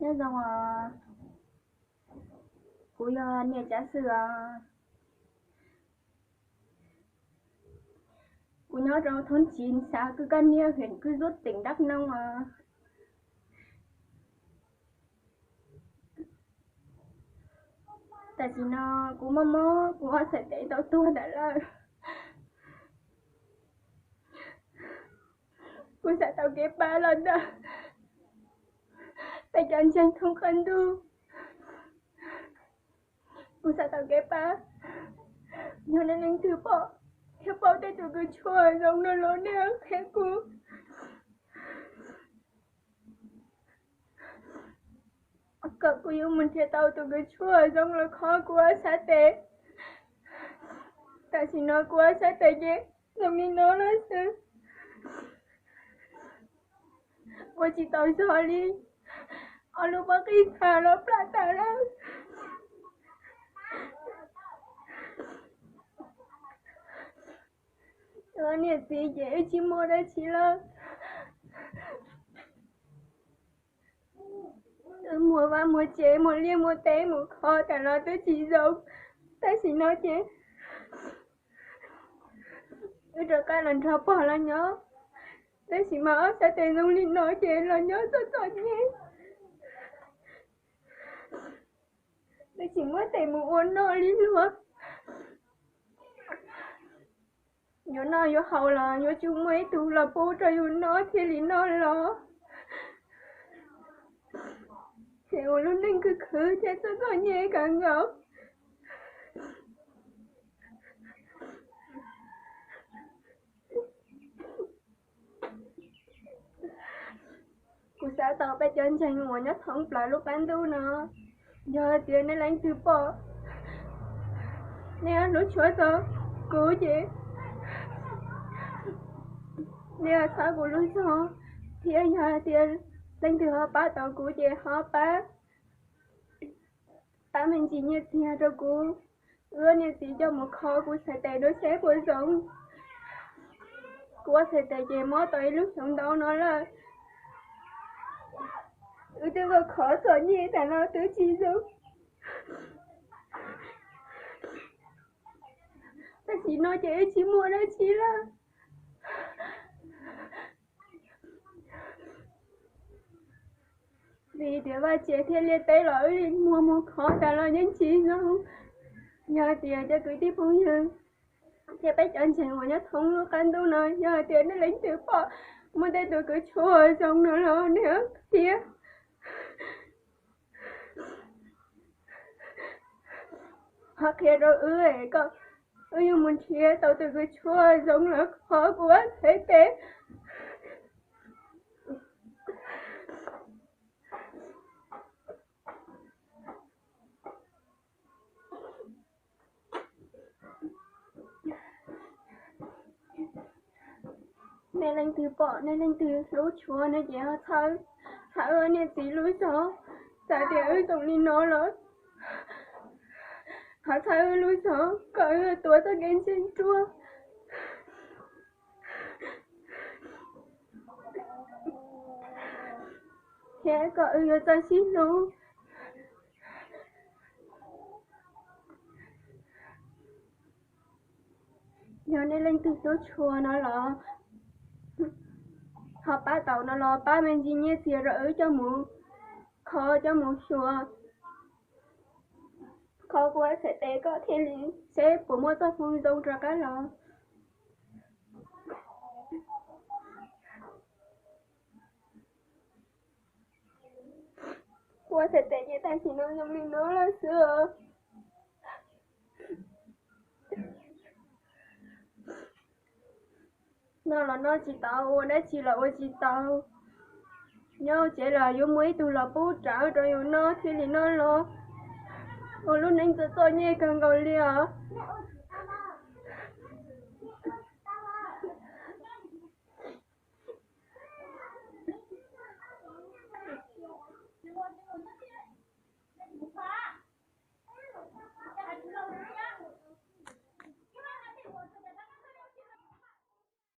Nyob zoo os, kuv yog niam Tsav Xwm os. Kuv nyob rau Thoob Tsiv, xav Kwj Kaj Niab, hwm Kwj Zuab, teem Dab Noo os. Tam sim no kuv mob mob, kuv ob txhais tes tau tuag ntawm lawm. Kuv xav tau kev pab los ntawm peb cov ntseeg thoob qab ntuj. Kuv xav tau kev pab. Yog nej leej twg pom thiab paub tej tus kws tshuaj zoo no los nej qhia kuv, kom kuv yuav mus nrhiav tau tus kws tshuaj zoo los kho kuv ob txhais tes. Tam sim no kuv ob txhais tes ces zoo li no lawm xwb. Ua tsis tau zog li, ob lub pob qij txha los plam tas lawm. Niam txiv ces wb tsis muaj dab tsi lawm. Wb muag vaj muag tsev, muag liaj muag teb mus kho tas los twb tsis zoo. Tam sim no ces wb rov qab los nrog pog los nyob. Tab sis mas ob txhais tes zoo li no ces los nyob txom txom nyem. Twb tsis muaj tes mus ua noj li luag. Yuav noj yuav haus los yuav tsum muaj ib tug los pub rau yus noj thiaj li noj los. Ces ua lub neej khwv khwv thiab txom txom nyem kawg nkaus. Kuv xav tau peb cov ntseeg uas nyob thoob plaws lub qab ntuj no, yog tias nej leej twg pom, nej hlub tshua txog kuv ces nej txhawb kuv lub zog, thiab yog tias leej twg ho pab tau kuv ces ho pab, pab me ntsis nyiaj txiag rau kuv, wb niam txiv coj mus kho kuv txhais tes dua seb puas zoo. Kuv ob txhais tes ces mob tau ib lub xyoo ntau no lawm. Wb twb kho txom nyem tas los twb tsis zoo. Tam sim no ces wb tsis muaj dab tsi lawm. Vim tias vaj tsev thiab liaj teb los wb muag mus kho tas los yeej tsis zoo. Yog tias cov kwv tij phooj ywg thiab peb cov ntseeg uas nyob thoob lub qab ntuj no, yog tias nej leej twg pom muaj tej tus kws tshuaj zoo no los nej qhia, ho qhia rau wb kom wb yuav mus nrhiav tau tus kws tshuaj zoo los kho kuv ob txhais tes. Nej leej twg pom, nej leej twg hlub tshua no ces ho txhawb, txhawb wb niam txiv lub zog, txawm tias wb zoo li no los ho txhawb wb lub zog kom wb tuav txoj kev ntseeg ruaj, thiab kom wb yuav txawj sib hlub. Yog nej leej twg hlub tshua no los ho pab tau no los pab me ntsis nyiaj txiag rau wb coj mus kho, coj mus xyuas, kho kuv ob txhais tes kom thiaj li seb puas muaj txoj hmoo zoo rov qab los. Kuv ob txhais tes ces tam sim no zoo li no lawm xwb os. Noj los noj tsis tau, ua dab tsi los ua tsis tau. Nyob hauv tsev los yuav muaj ib tug los pub rawv rau yus noj thiaj li noj los. Ua lub neej txom txom nyem kawg nkaus li os.